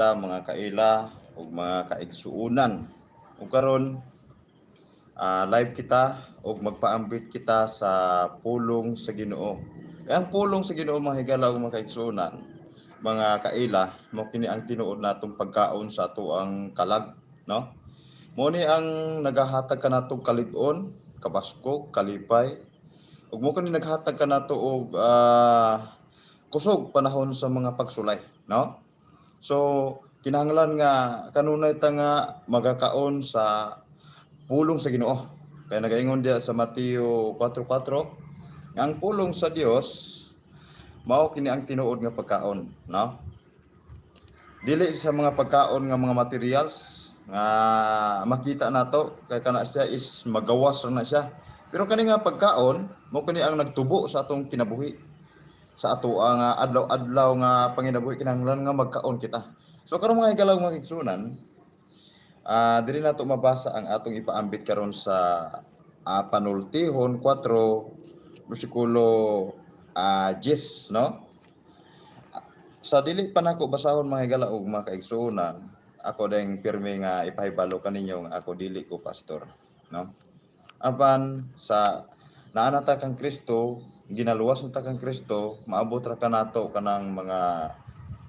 Mga kaila ug mga kaigsuonan. Ug karon live kita ug magpaambit kita sa pulong sa Ginoo. Kay ang pulong sa Ginoo, mga higala ug mga kaigsuonan, mga kaila, mao kini ang tinuod natong pagkaon sa atoang kalag, no? Mao ni ang nagahatag kanatong kalig-on, kabaskog, kalipay, ug mao kini naghatag kanato og kusog panahon sa mga pagsulay, no? So kinahanglan nga kanunay ta nga magakaon sa pulong sa Ginoo. Kaya nagaingon diya sa Mateo 4:4 nga ang pulong sa Dios mao kini ang tinuod nga pagkaon, no? Dili sa mga pagkaon nga mga materials nga makita nato, kay kana siya is magawas ra na siya. Pero kani nga pagkaon mao kini ang nagtubo sa atong kinabuhi, sa ato ang adlaw-adlaw nga panginabuhi. Kinahanglan nga magkaon kita. So karon, mga higala, mga kaigsuonan, diri nato mabasa ang atong ipaambit karon sa Panultihon 4 bersikulo 10, no? Sa dili pa nako basahon, mga higala ug mga kaigsuonan, ako deng pirmi nga ipahibalo kaninyo nga ako dili ko pastor, no? Apan sa naa na ta kang Kristo, ginaluwas na ta kang Kristo, maabot ra kanato kanang mga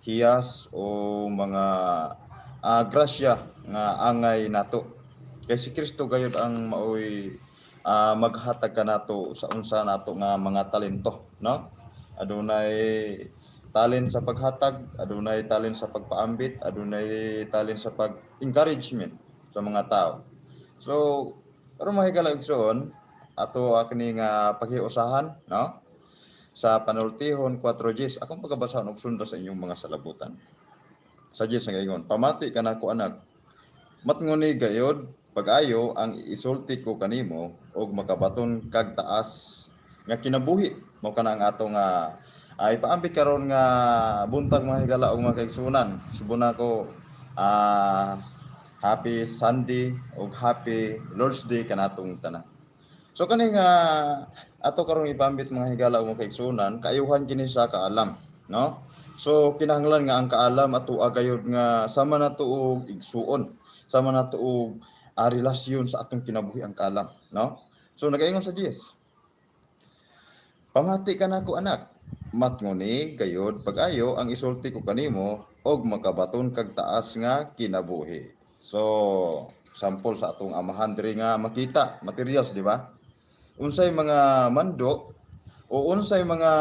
hiyas o mga grasya nga angay nato. Kay si Kristo gayud ang maoy maghatag kanato sa unsa nato nga mga talento, no? Adunay talent sa paghatag, adunay talent sa pagpaambit, adunay talent sa pag-encouragement sa mga tao. So, karon, mga higala igsoon, ato kini nga paghiusahan, no? Sa Panultihon 4:10, akong pagabasahon og sunda sa inyong mga salabutan. Sa 10 nagaingon, "Pamati kanako, anak. Matngoni gayod pag-ayo ang isulti ko kanimo og makabaton kag taas nga kinabuhi." Mao kana ang ato nga ay paambit karon nga buntag, mga higala ug mga kaigsuonan. Subong nako happy Sunday ug happy Lord's Day kanatong tanan. So kani nga ato karon ipambit, mga higala ug mga kaigsuonan, kaayuhan kini sa kaalam, no? So kinahanglan nga ang kaalam ato gayud nga sama nato og igsuon, sama nato og relasyon sa atong kinabuhi ang kaalam, no? So nagaingon sa 10, "Pamati kanako, anak, matngoni gayod pag-ayo ang isulti ko kanimo og makabaton kag taas nga kinabuhi." So sample sa atong amahan diri nga makita materials, di ba? Unsay mga mando o unsay mga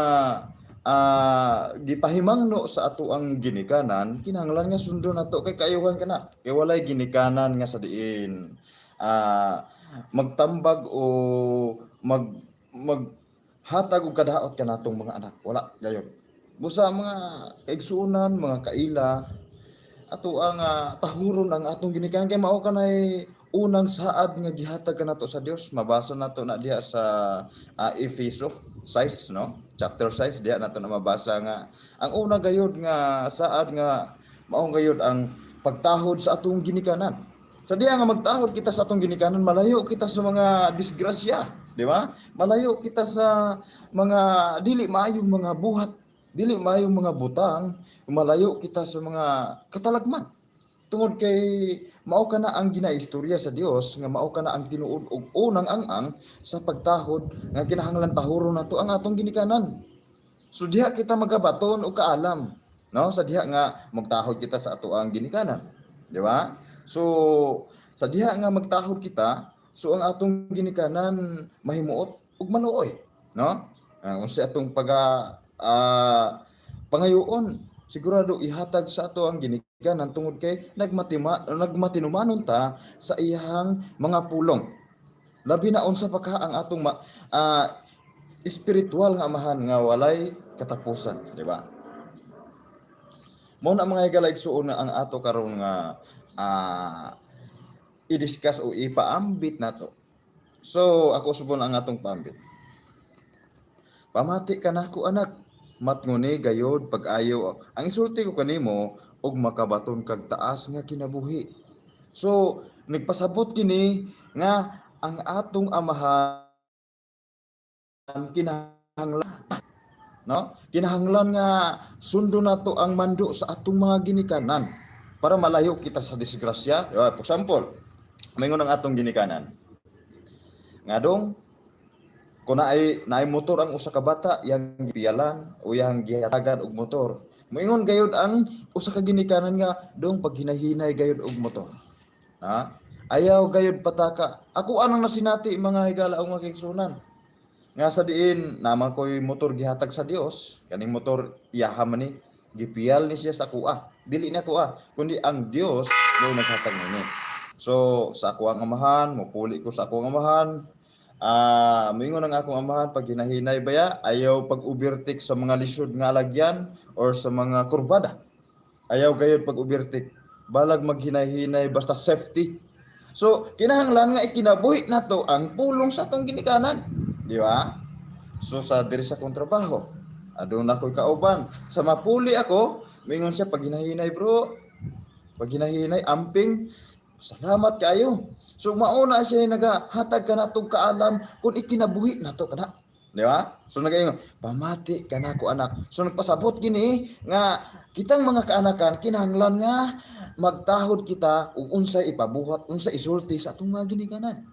gipahimangno sa ato ang ginikanan, kinahanglan nga sundon nato kay kaayuhan kana. Kay walay ginikanan nga sa diin magtambag o mag maghatag og kadaot kanatong mga anak. Wala gayod. Busa, mga kaigsuonan, mga kaila, ato ang tahuron ang atong ginikanan kay mao kanay unang saad nga gihatag kanato sa Dios. Mabasa nato na diha sa Efeso 6, no? Chapter 6, diha nato na mabasa nga ang una gayud nga saad nga mao gayud ang pagtahod sa atong ginikanan. Sa diha nga magtahod kita sa atong ginikanan, malayo kita sa mga disgrasya, di ba? Malayo kita sa mga dili maayong mga buhat, dili maayong mga butang, malayo kita sa mga katalagman. Tungod kay mao kana ang ginaistorya sa Dios nga mao kana ang tinuod og unang ang-ang sa pagtahod nga kinahanglan tahuron nato ang atong ginikanan. So diha kita magabaton og kaalam, no? Sa diha nga magtahod kita sa ato ang ginikanan, di ba? So sa diha nga magtahod kita, so ang atong ginikanan mahimuot ug maluoy, no? Unsa atong paga pangayoon, sigurado ihatag sa ato ang ginikanan tungod kay nagmatinumanon ta sa iyang mga pulong. Labi na unsa pa ka ang atong espiritual nga amahan nga walay katapusan, di ba? Mao na, mga higala igsuon, na ang ato karon nga i-discuss o ipaambit nato. So ako subon ang atong paambit. "Pamati kanako, anak, matngoni gayod pag-ayo ang isulti ko kanimo ug makabaton kag taas nga kinabuhi." So nagpasabot kini nga ang atong amahan kinahanglan, no? Kinahanglan nga sundon nato ang mando sa atong mga ginikanan. Para malayo kita sa disgrasya. Diba? For example, maingon ang atong ginikanan. Nga dong, kung naay motor ang usa ka bata, yang gipiyalan o yang gihatagan og motor. Moingon gayud ang usa ka ginikanan nga, "Dong, paghinahinay gayud og motor. Ha? Ayaw gayud pataka." Ako anang nasinati, mga higala o mga kaigsuonan. Nga sa diin naman ko'y motor gihatag sa Dios, kaning motor iyaha man ni, gipiyal ni siya sa kuha. Dili na kuha, kundi ang Dios mo naghatag nini. So sa ako ang amahan, mupuli ko sa ako ang amahan. Moingon ang akong amahan, "Pag hinahinay baya, ayaw pag overtake sa mga lisod nga alagyan or sa mga kurbada. Ayaw gayud pag overtake. Balag maghinay-hinay, basta safety." So kinahanglan nga ikinabuhi nato ang pulong sa atong ginikanan. Di ba? So sa diri sa akong trabaho, aduna ko'y kauban. Sa mapuli ako, mingon siya, "Pag hinahinay, bro. Pag hinahinay, amping. Salamat kayo." So mauna siya nagahatag ka natong kaalam kung ikinabuhi nato kana. Di ba? So nagaingon, "Pamati ka nako, anak." So nagpasabot gini nga kitang mga kaanakan kinahanglan nga magtahod kita ug unsay ipabuhat, unsay isulti sa atong mga ginikanan.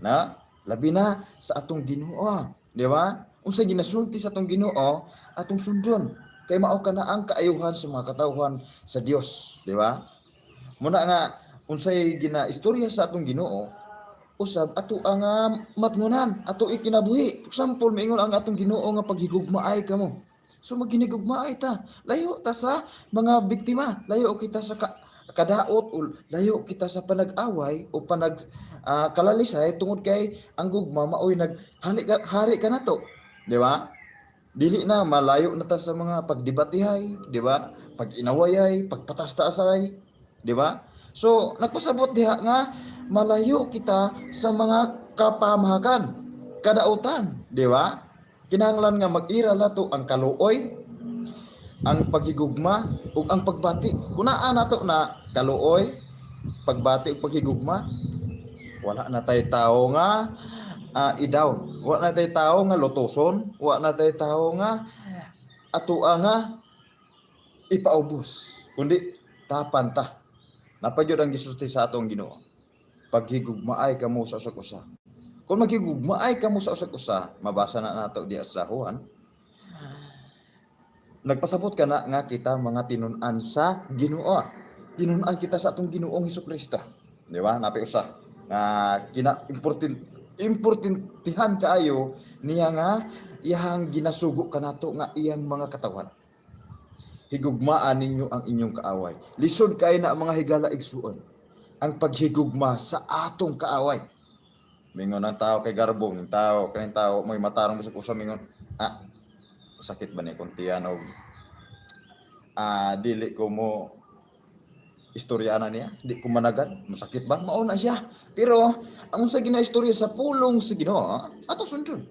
Na labi na sa atong Ginoo, di ba? Unsay ginasulti sa atong Ginoo, atong sundon. Kay mao kana ang kaayuhan sa mga katawhan sa Dios, di ba? Muna nga unsay ginaistorya sa atong Ginoo, usab ato ang matngunan, ato ikinabuhi. For example, miingon ang atong Ginoo nga paghigugmaay kamo. So maghinigugmaay ta. Layo ta sa mga biktima, layo kita sa kadaot o layo kita sa panag-away o panag kalalisay tungod kay ang gugma maoy naghali ka, hari ka nato, di ba? Dili na malayo na ta sa mga pagdebatihay, di ba? Pag-inawayay, pagpatas-taasay, di ba? So, nagpasabot diha nga malayo kita sa mga kapamahakan, kadautan, di ba? Kinahanglan nga mag-iral nato ang kaluoy, ang paghigugma ug ang pagbati. Kung naa nato na kaluoy, pagbati ug paghigugma, wala na tay tao nga i-down. Wala na tay tao nga lutuson, wala na tay tao nga atua nga ipaubos. Kundi tapan ta. Napagyud ang gisulti sa atong Ginoo. "Paghigugmaay kamo sa usag usa." Kung maghigugmaay kamo sa usag usa, mabasa na nato diya sa Juan. Nagpasabot ka na nga kita mga tinun-an sa Ginoo. Tinun-an kita sa atong Ginoong Hesukristo. Di ba? Napi usa nga kina important importantihan kaayo niya nga iyang ginasugo kanato nga iyang mga katawhan. "Higugmaan ninyo ang inyong kaaway." Lisod kay na, mga higala igsuon, ang paghigugma sa atong kaaway. Mingon ang tao kay garbong, ng tao, kaning tao may matarong bisag usa, mingon, "Ah, sakit ba ni kuntian og dili ko mo istorya na niya, di ko managad, masakit ba?" Mao na siya. Pero ang sa ginaistorya sa pulong sa Ginoo, ato sundon.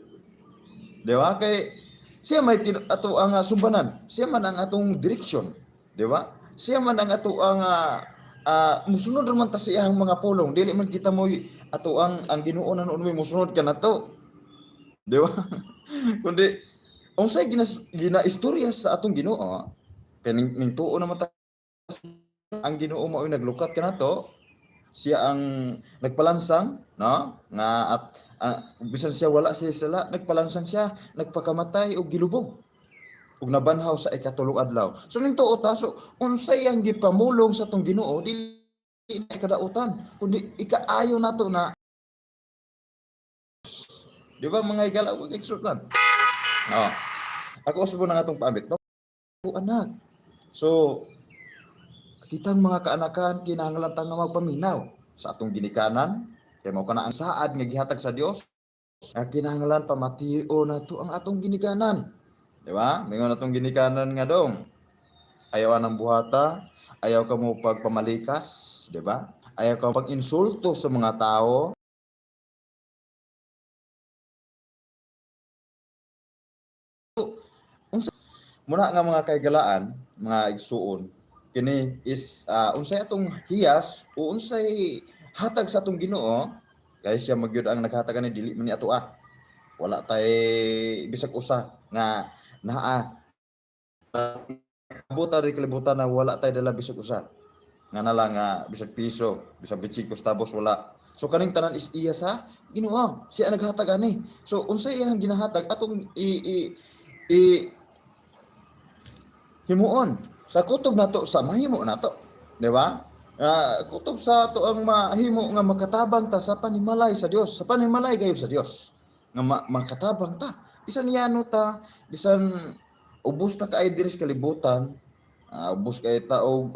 Di ba? Kay siya may ato ang sumbanan, siya man ang atong direksyon, di ba? Siya man ang ato ang musunod man ta sa iyang mga pulong, dili man kita mo ato ang Ginoo na noon may musunod ka na to. Di ba? Kundi unsay ginaistorya sa atong Ginoo, kay ning tuo naman ta ang Ginoo mao'y naglukat kanato, siya ang nagpalansang, no? Nga at bisan siya wala siya sala, nagpalansang siya, nagpakamatay ug gilubong ug nabanhaw sa ikatulong adlaw. So ning tuo ta, so unsay ang gipamulong sa atong Ginoo, dili na ikadautan, kundi ikaayo nato na. Di ba, mga higala ug igsuonan? Oh. Ako usbo na nga atong paambit. Ako anak. So kitang mga kaanakan kinahanglan ta nga magpaminaw sa atong ginikanan kay mao kana ang saad nga gihatag sa Dios nga kinahanglan pamation nato ang atong ginikanan. Di ba? Mingon atong ginikanan nga, "Dong, ayaw anang buhata, ayaw ka mo pagpamalikas," di ba? "Ayaw ka pag-insulto sa mga tao." Unsa muna nga mga kaigalaan, mga igsuon, kini is unsay atong hiyas o unsay hatag sa atong Ginoo, kay siya magyud ang naghatag ani, dili man ni ato ah. Wala tay bisag usa nga naa Nag-abot ta kalibutan na wala tay dala bisag usa. Nga na lang nga bisag piso, bisag 25 tapos wala. So kaning tanan is iya sa Ginoo. Siya naghatag ani. So unsay iyang ginahatag atong i himuon sa kutob nato sa mahimo nato, di ba? Kutob sa ato ang mahimo nga makatabang ta sa panimalay sa Dios, sa panimalay gayud sa Dios nga makatabang ta bisan yano ta, bisan ubos ta kay diri sa kalibutan, ubos kay ta og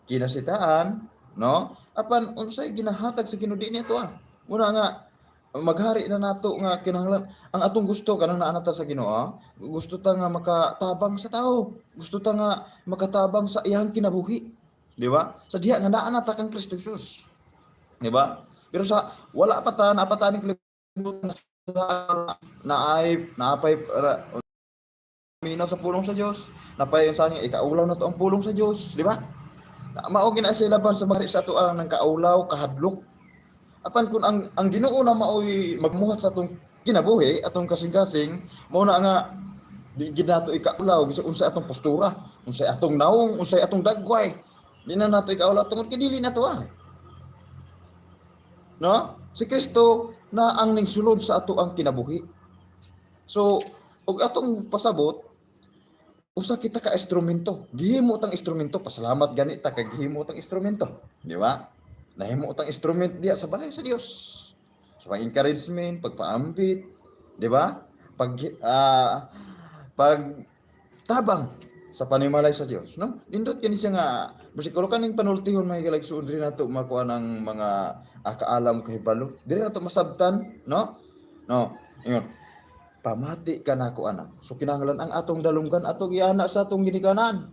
kinasitaan, no? Apan unsay ginahatag sa Ginoo di niya to. Muna nga maghari na nato nga kinahanglan ang atong gusto kanang naa na ta sa Ginoo, gusto ta nga makatabang sa tao, gusto ta nga makatabang sa iyang kinabuhi, di ba? Sa diha nga naa na ta kang Kristo Jesus, di ba? Pero sa wala pa ta, naa pa ta ning kalibutan na ay naapay minaw sa pulong sa Dios, napay sa niya ikaulaw na to ang pulong sa Dios, di ba? Mao gina siya laban sa mga sa ato ang nang kaulaw, kahadlok. Apan kung ang Ginoo na maoy magmuhat sa atong kinabuhi, atong kasing-kasing, mao na nga di gid nato ikaulaw bisag unsa atong postura, unsay atong naong, unsay atong dagway. Di na nato ikaulaw tungod kay dili nato ah. No? Si Kristo na ang ningsulod sa ato ang kinabuhi. So, og atong pasabot, usa kita ka instrumento. Gihimo tang instrumento, pasalamat gani ta kay gihimo tang instrumento, di ba? Nahimo tang instrument diya sa balay sa Dios. Sa pag-encouragement, pagpaambit, di ba? Pag tabang sa panimalay sa Dios, no? Nindot kini siya nga basig kaning panultihon, mga higalaigsuon, diri nato makuha ng mga kaalam, kahibalo. Diri nato masabtan, no? No. Ingon, "Pamati ka nako, anak." So kinahanglan ang atong dalunggan atong iana sa atong ginikanan.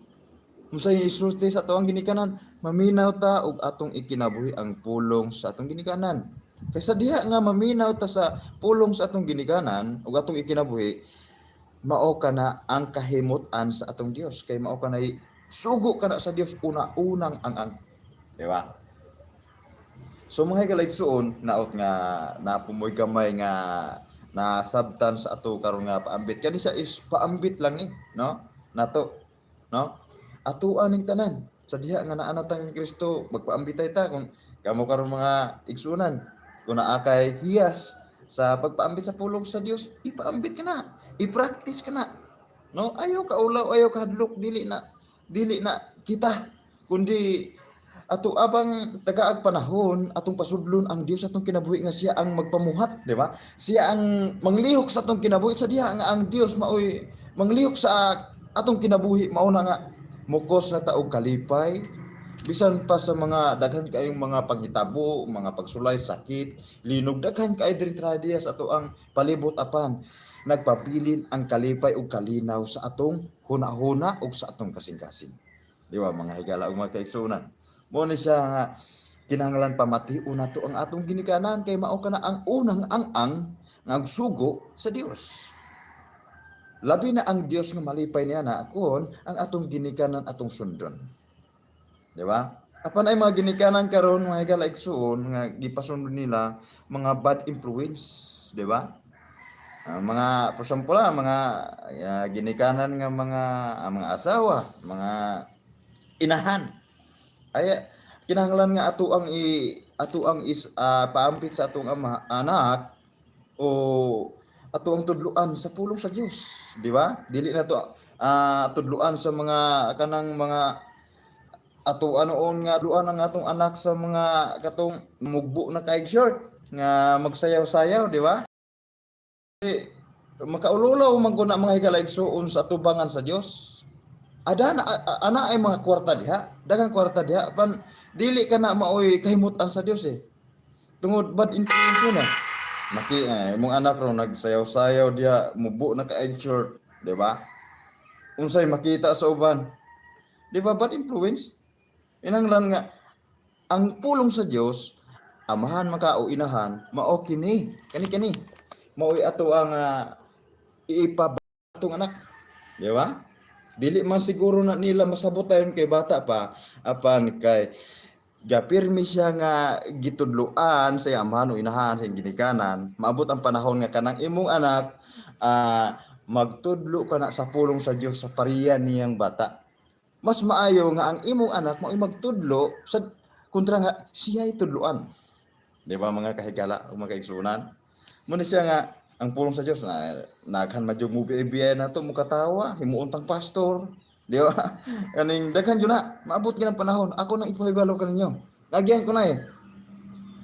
Unsay isulti sa atong ginikanan, maminaw ta og atong ikinabuhi ang pulong sa atong ginikanan. Kay sa diha nga maminaw ta sa pulong sa atong ginikanan ug atong ikinabuhi, mao ka na ang kahimut-an sa atong Dios, kay mao ka na sugo ka na sa Dios una-unang ang-ang. Di ba? So mga higalaigsuon, naot nga napumoy gamay nga nasabtan sa ato karon nga paambit. Kani siya is paambit lang ni, no? Nato, no? Atoa ning tanan. Sa diha nga naa na tang Kristo, magpaambitay ta kung kamo karon mga igsunan. Kung naa kay hiyas sa pagpaambit sa pulong sa Dios, ipaambit ka na. I-practice ka na. No? Ayaw ka ulaw, ayaw ka hadlok, dili na kita kundi ato abang tagaag panahon atong pasudlon ang Dios atong kinabuhi nga siya ang magpamuhat, di ba? Siya ang manglihok sa atong kinabuhi. Sa diha nga ang Dios maoy manglihok sa atong kinabuhi, mao na nga mukos na ta og kalipay bisan pa sa mga daghan kayong mga panghitabo, mga pagsulay, sakit, linog, daghan kay diri trahedya sa ato ang palibot, apan nagpabilin ang kalipay ug kalinaw sa atong hunahuna ug sa atong kasing-kasing. Di ba, mga higala ug mga kaigsuonan? Mo ni siya nga kinahanglan pamation nato ang atong ginikanan kay mao kana ang unang ang-ang nga sugo sa Dios. Labi na ang Dios nga malipay niya na kon ang atong ginikanan atong sundon. Di ba? Apan ay mga ginikanan karon, mga higala igsuon, nga gipasundon nila mga bad influence, di ba? Mga for example, mga ginikanan nga mga asawa, mga inahan. Ay kinahanglan nga ato ang is paambit sa atong ama anak o ato ang tudluan sa pulong sa Dios, di ba? Dili na to tudluan sa mga kanang mga ato anoon nga tudluan ang atong anak sa mga katong mugbo na kay short nga magsayaw-sayaw, di ba? Di, makaululaw man ko na, mga higala igsuon, sa atubangan sa Dios. Ada na ana ay mga kwarta diha, daghang kwarta diha, pan dili ka na maoy kahimutan sa Dios eh. Tungod bad influence na. Maki imong anak ro nagsayaw-sayaw diha, mubo na ka short, di ba? Unsay makita sa uban? Di ba bad influence? Inanglan nga ang pulong sa Dios, amahan man ka o inahan, mao kini, kani kani. Maoy ato ang iipa atong anak. Di ba? Dili man siguro na nila masabot tayon kay bata pa, apan kay gapirmi siya nga gitudloan sa iyang amahan o inahan, sa iyang ginikanan, maabot ang panahon nga kanang imong anak magtudlo ka na sa pulong sa Dios sa pariyan niyang bata. Mas maayo nga ang imong anak mao'y magtudlo sa kontra nga siya'y tudloan. Di ba, mga kahigala o mga kaigsuonan? Muna siya nga ang pulong sa Dios na naghan man jud mo biya nato mo katawa, himuon tang pastor. Di ba? Kaning daghan jud na, maabot gyud ang panahon. Ako nang ipahibalo kaninyo. Nagyan ko na eh.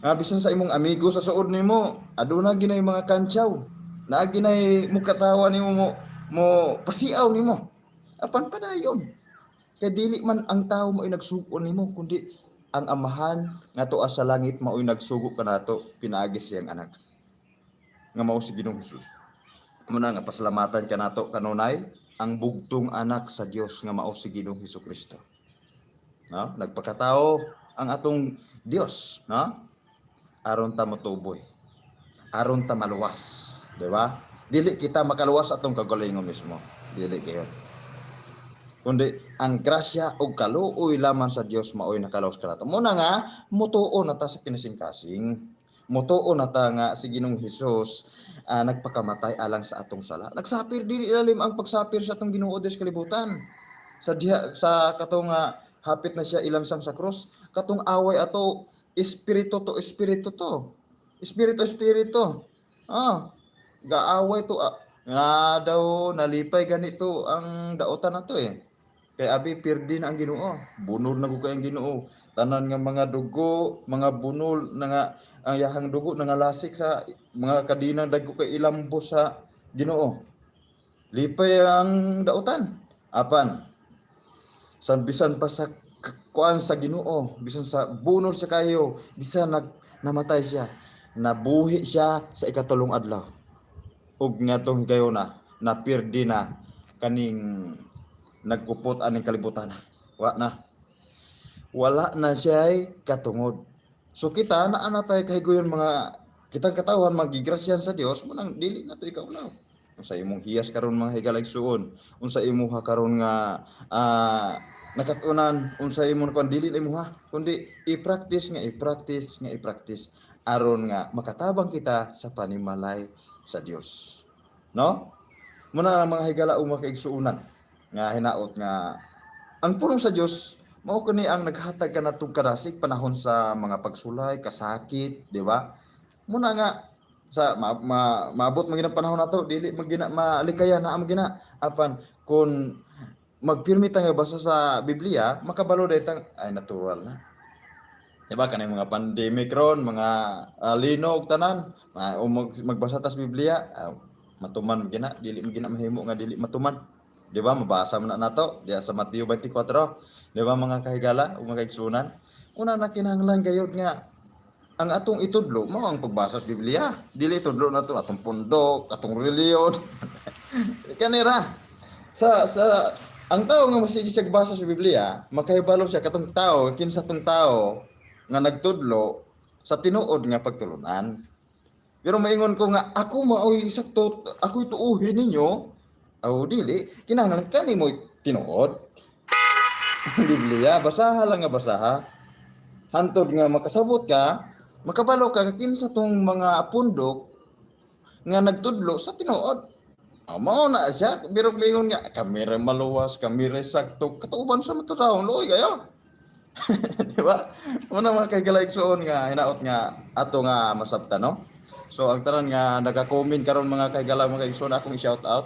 Nga bisan sa imong amigo sa suod nimo, aduna ginay mga kantsaw. Naa ginay mo katawa nimo, mo pasiaw nimo. Apan padayon. Kay dili man ang tao mao'y nagsugo nimo, kundi ang Amahan nga tuas sa langit mao'y nagsugo kanato pinaagi siyang anak nga mao si Ginoong Hesus. Muna nga pasalamatan kanato kanunay ang bugtong anak sa Dios nga mao si Ginoong Hesus Kristo. No? Nagpakatao ang atong Dios, no? Aron ta motuboy. Aron ta maluwas, di ba? Dili kita makaluwas atong kagalingon mismo. Dili kayo. Kundi ang grasya ug kaluoy lamang sa Dios maoy nakaluwas kanato. Muna nga mutuo na ta sa kinasing-kasing. Mutuo na ta nga si Ginoong Hesus nagpakamatay alang sa atong sala. Nagsapir, dili ilalim ang pagsapir sa atong Ginoo des kalibutan. Sa diha sa katong hapit na siya ilansang sa krus, katong away ato, espiritu to espiritu to. Espiritu espiritu. Gaaway to nga daw nalipay ganito ang daotan na to eh. Kay abi pirdi na ang Ginoo. Bunol na gud kay ang Ginoo. Tanan nga mga dugo, mga bunol na nga ang yahang dugo nangalasik sa mga kadinang dagko kay ilambos sa Ginoo. Lipay ang daotan. Apan san bisan pa sa kuan sa Ginoo, bisan sa bunol sa kayo, bisan namatay siya, nabuhi siya sa ikatulong adlaw. Ug ngatong higayona, napirdi na kaning nagkupot aning kalibutan. Wa na. Wala na siya katungod. So kita naa na tayo kahigayon, mga kitang katawhan magigrasyan sa Dios mo nang dili na to ikaulaw. Unsa imong hiyas karon, mga higala igsuon, unsa imuha karon nga nakatunan, unsa imong kuan, dili na imuha kundi i-practice nga i-practice nga i-practice aron nga makatabang kita sa panimalay sa Dios. No? Muna ang mga higala o mga kaigsuonan nga hinaot nga ang pulong sa Dios mao kani ang naghatag kanatong kadasig panahon sa mga pagsulay, kasakit, di ba? Muna nga sa maabot man gina panahon nato, dili man gina malikayan na man gina, apan kung magpirmi ta nga basa sa Biblia, makabalo day tang ay natural na. Di ba kanang mga pandemic ron, mga linog tanan, o magbasa ta sa Biblia, matuman man gina, dili man gina mahimo nga dili matuman. Di ba? Mabasa man na nato diya sa Mateo 24. Di ba, mga kahigala o mga kaigsunan? Una na kinahanglan gayud nga ang atong itudlo mao ang pagbasa sa Biblia. Dili itudlo nato atong pundok, atong reliyon. Kanira sa ang tao nga masige siya basa sa Biblia, makahibalo siya katong tao, kinsa tong tao nga nagtudlo sa tinuod nga pagtulunan. Pero maingon ko nga ako maoy sakto, ako'y tuuhin ninyo, aw dili, kinahanglan kani mo tinuod. Ang Biblia, basaha lang nga basaha. Hantod nga makasabot ka, makabalo ka kinsa tong mga pundok nga nagtudlo sa tinuod. Ah, mao na siya, pero ingon nga kami ra maluwas, kami ra sakto, katuban sa matudawong luoy kayo. Di ba? Muna mga kahigala igsuon nga hinaot nga ato nga masabta, no? So ang tanan nga nagka-comment karon, mga kahigala mga igsuon, akong i-shout out.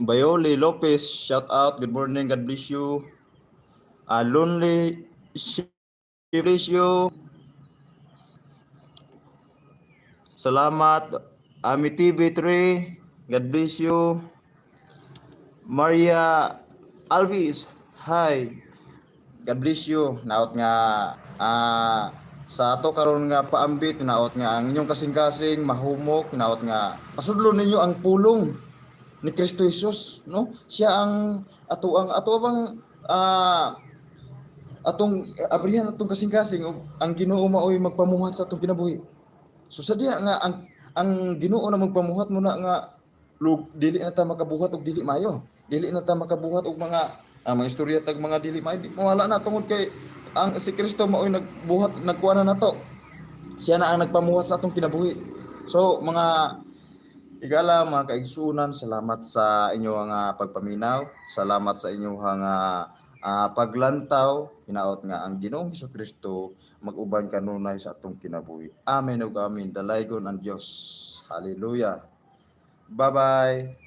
Bayoli Lopez, shout out. Good morning, God bless you. Lonely bless you. Salamat. Ami TV3, God bless you. Maria Alvis, hi. God bless you. Naot nga sa ato karon nga paambit, naot nga ang inyong kasing-kasing mahumok, naot nga pasudlo ninyo ang pulong ni Kristo Jesus, no? Siya ang ato bang atong abrihan atong kasing-kasing ug ang Ginoo maoy magpamuhat sa atong kinabuhi. So sa diha nga ang Ginoo na magpamuhat mo na nga lug, dili na ta makabuhat og dili maayo. Dili na ta makabuhat og mga istorya tag mga dili maayo. Wala na tungod kay ang si Kristo maoy nagbuhat, nagkuha na nato. Siya na ang nagpamuhat sa atong kinabuhi. So mga Higala, mga kaigsuonan, salamat sa inyong pagpaminaw, salamat sa inyong paglantaw. Hinaot nga ang Ginoong Kristo mag-uban kanunay sa atong kinabuhi. Amen ug amen. Dalaygon ang Dios. Hallelujah. Bye-bye.